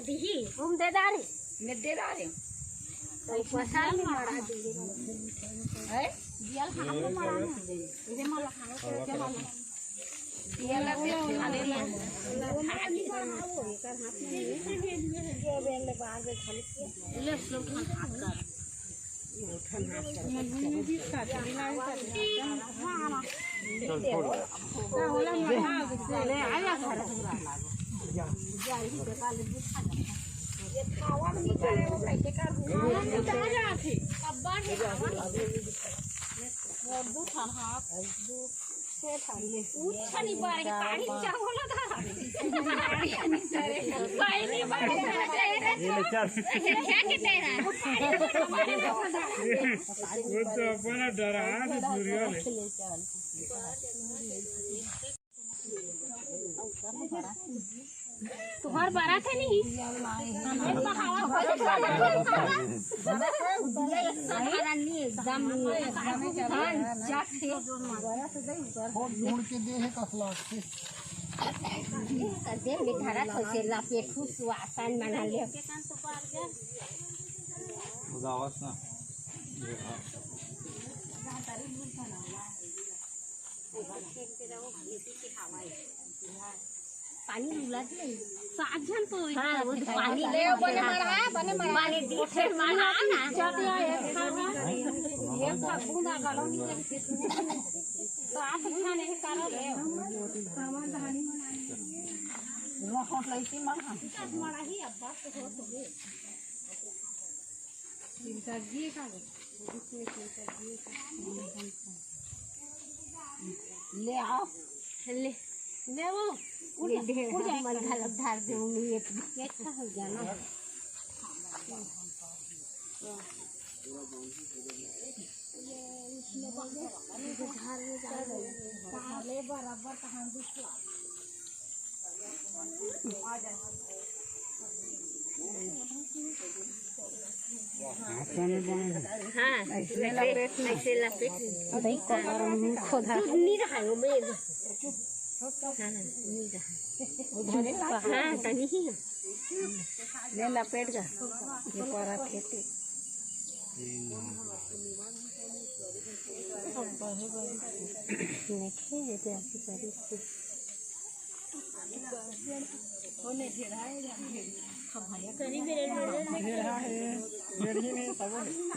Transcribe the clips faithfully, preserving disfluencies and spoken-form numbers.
दिही, घूम दे दारे। मैं दे दारे। तो पसार में मरा दी। है? दियल हाथ में मरा ना। इधे माला खाओ, तो इधे माला। दियल के खा ले ना। वो माला नहीं खाओ, एकर हाथ में नहीं। जो बेल ले बाहर में खाली। ले, slow खान हाथ कर। वो तो अपना डरा है सूर्य ले। तुहार बरा थे नहीं। हमरे तो हवा बहुत सारा नहीं, एकदम धान जट से। बहुत ढूंढ के दे है कसला। दे में धरा थोसे लपेट सुवासन मना ले। उदावस ना। पानी उलट ले। सात झन तो हाँ, वो तो पानी ले, बने मरा, बने मरा। पानी दीथे मरा ना। चट या एक खा, एक खा, बूंदा गालो नहीं। सात झन एक सारा ले। रोहत लइसी मरा। मरा ही अब बात तो हो तो। चिंता जी का। ले आओ। ले, ले वो। उठ, ये दे, उठ जा, मन घालत धार दे, उन्हीं ये। ये अच्छा हो गया ना। हाँ, ऐसे लपेट, ऐसे लपेट। अरे, कमर में खोदा। दूध नहीं रहा है, वो में। हाँ, नहीं रहा। हाँ, तनी ही। ले लपेट जा। ये परा खेती। देखिए, ये तो ऐसी परिस्थिति।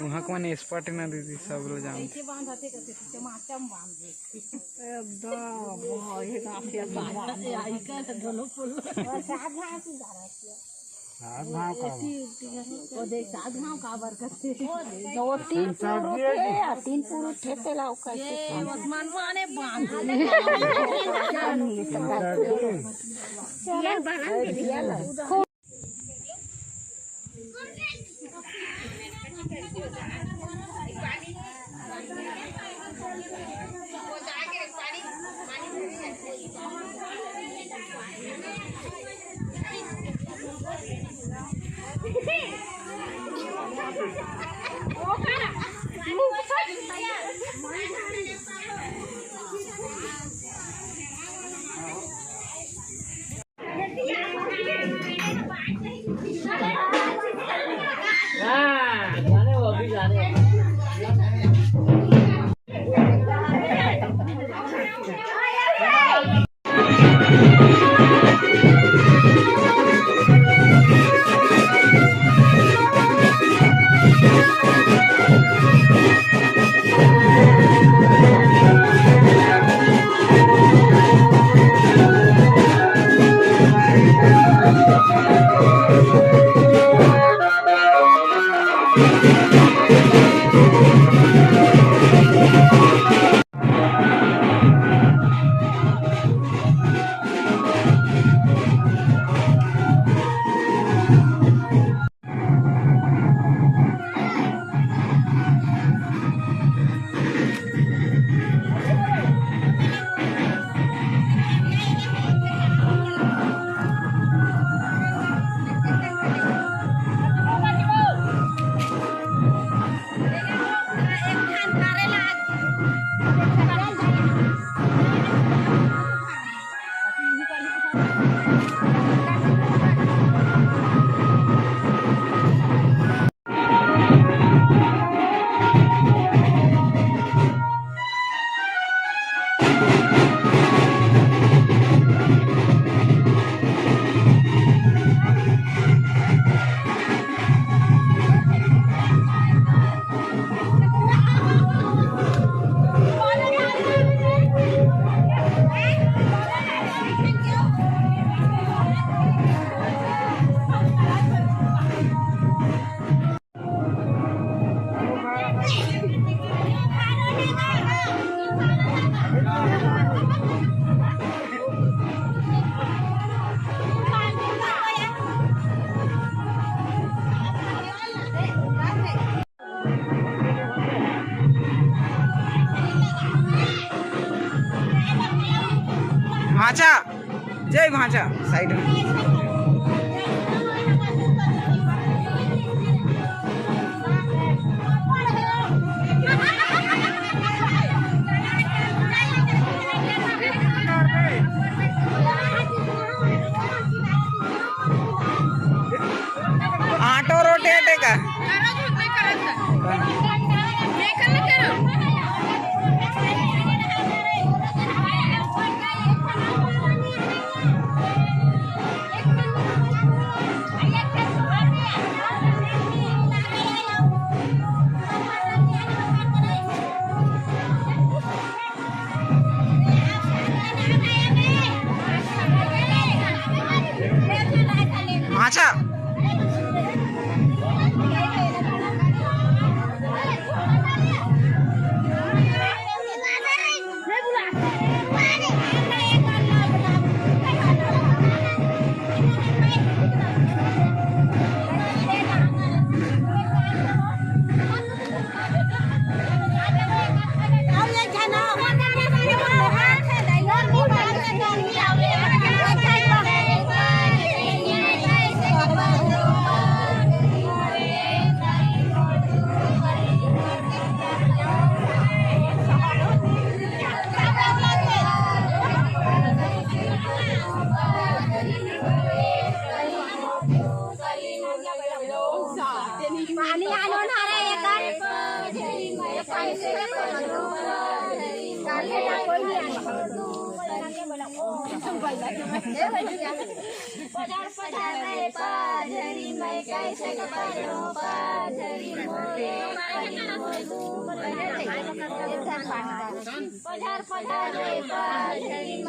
वहाँ को मैंने स्पॉट ना दी थी, सब लोग जान। एकदम, हाँ, ये काफी अच्छा। सात भाव का। वो देख, सात भाव का बरकत है। वो तीन पुरुष है या तीन पुरुष है, तेला ओकर ये आसमान माने बांध। चल, बना दे दिया ला। भांचा, जय भांचा, साइड में। ऑटो रोटेट हे का? अच्छा। पानी आनो ना रे एकर।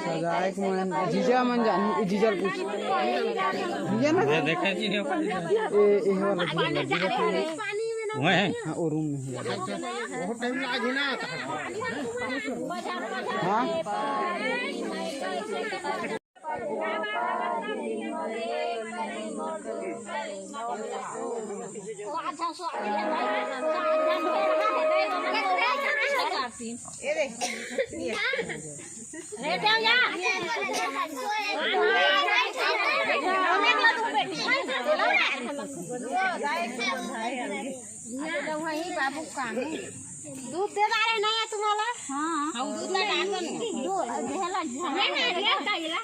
सगाए के मन, जीजा मन जानी, जीजा ल पूछ। जीजा ना? मैं देखा जी नहीं। ए, ए वाला जीजा। वह है। हाँ, वो रूम में है। बहुत टाइम लाग ना। हाँ। वही बाबू काम है। दूध दे रहा है ना तुम्हाला? हाँ। हम दूध ला डाल दो। दूध देला, देला।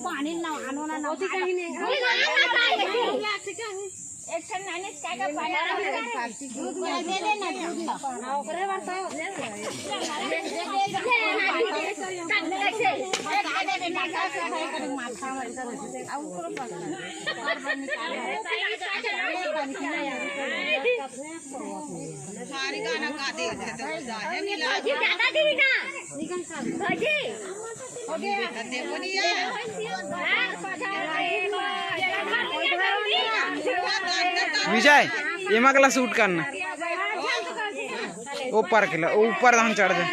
पानी ना आनो ना, ना। एक ठन नानी का का पाया। दूध में दे दे ना, दूध ला। हाँ, ओकरे बार तो। माथा में। सारी गाना गा दे, तो जाने मिला। अजी, दादागिरी ना। अजी। विजय, एमा कला शूट करना। ऊपर के ला, ऊपर धान चढ़ जा।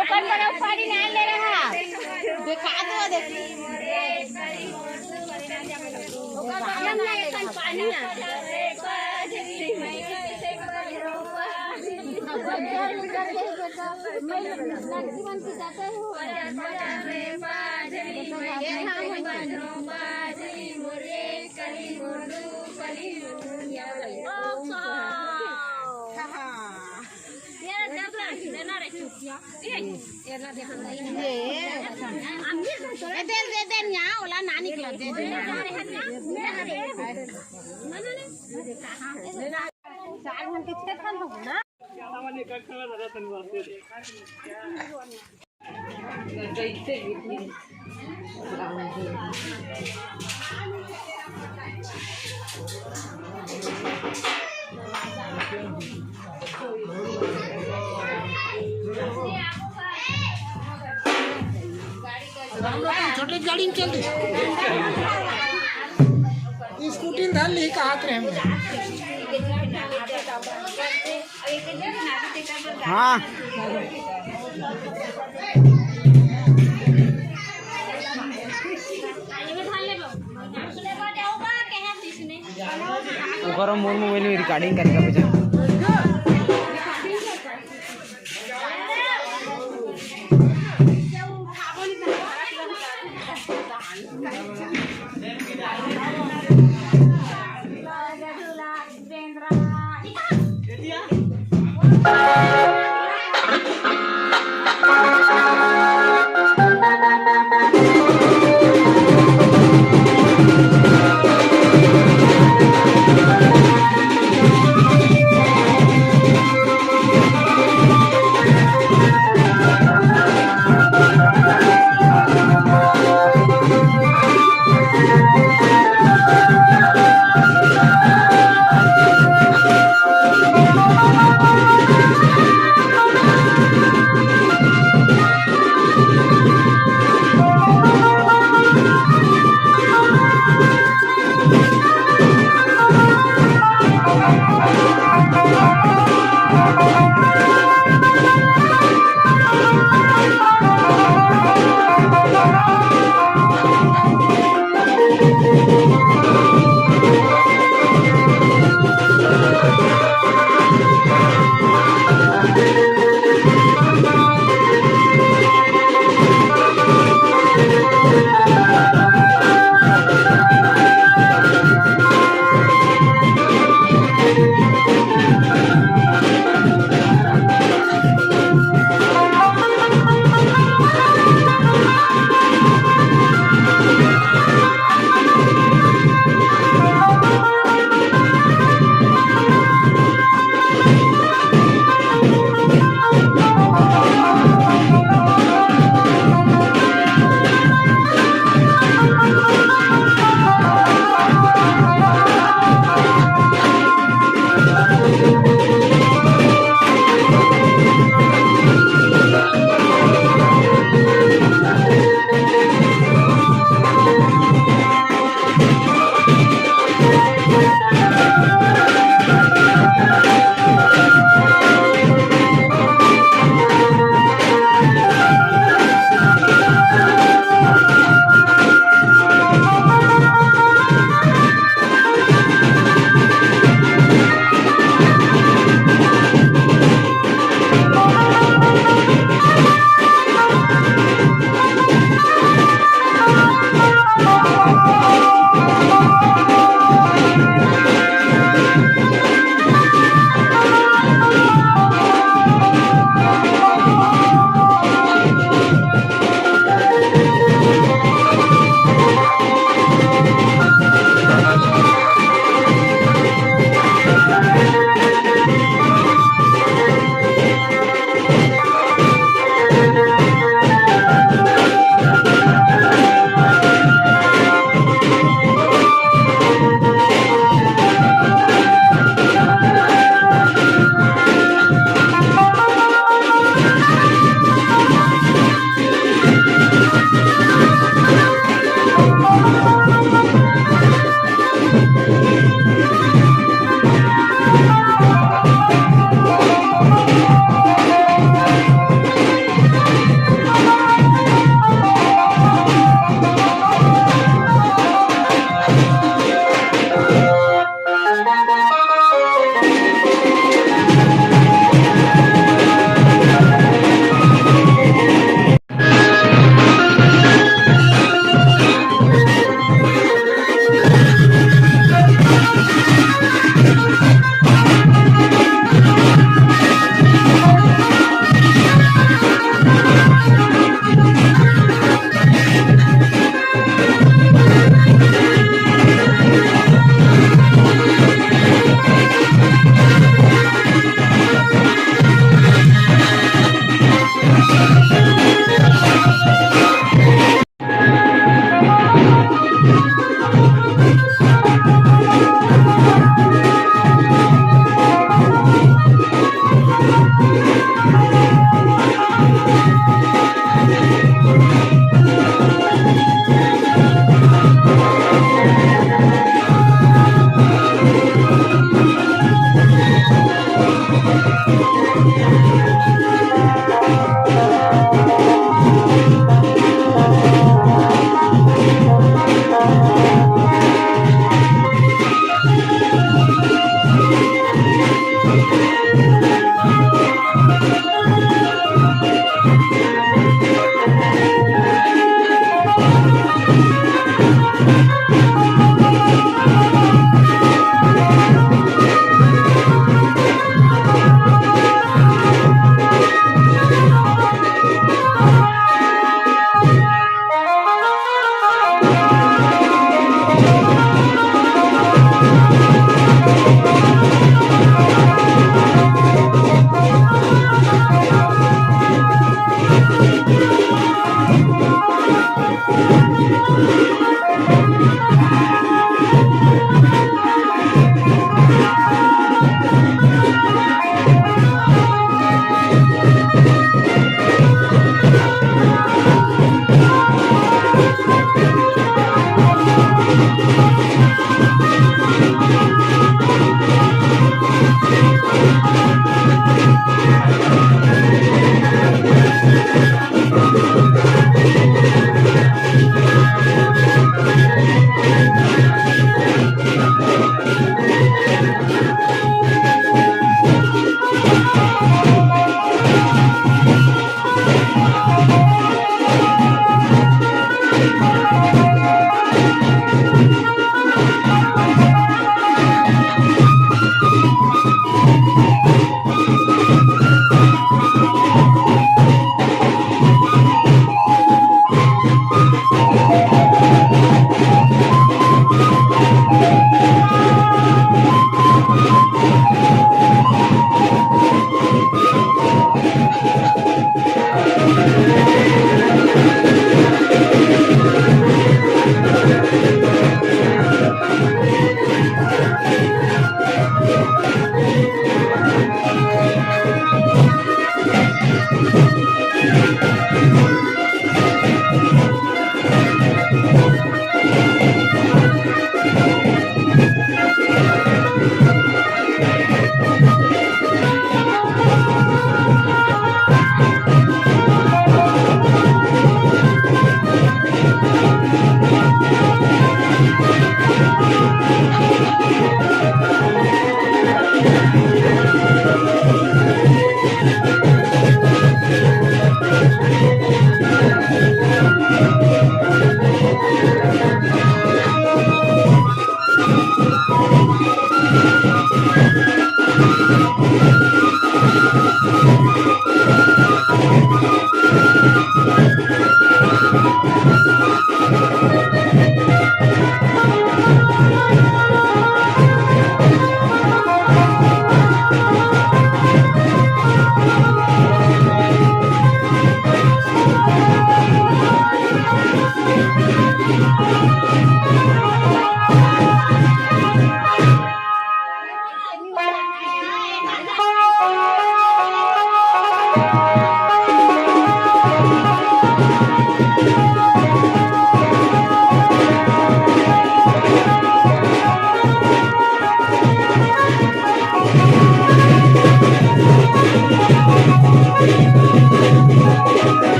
ओकर पर पानी ना ले रहा। देखा दो, देखी। ओकर पर ना ले रहा। पानी ना। ये, ये दे, दे, दे, यहाँ वाला ना निकला, दे, दे। चार घंटे छह घंटे हो ना। छोटे गाड़ी में चल दे। स्कूटी में धर ली, कहा थे हम। हाँ। ओकरो मोर मोबाइल में रिकॉर्डिंग करे का बेचारा।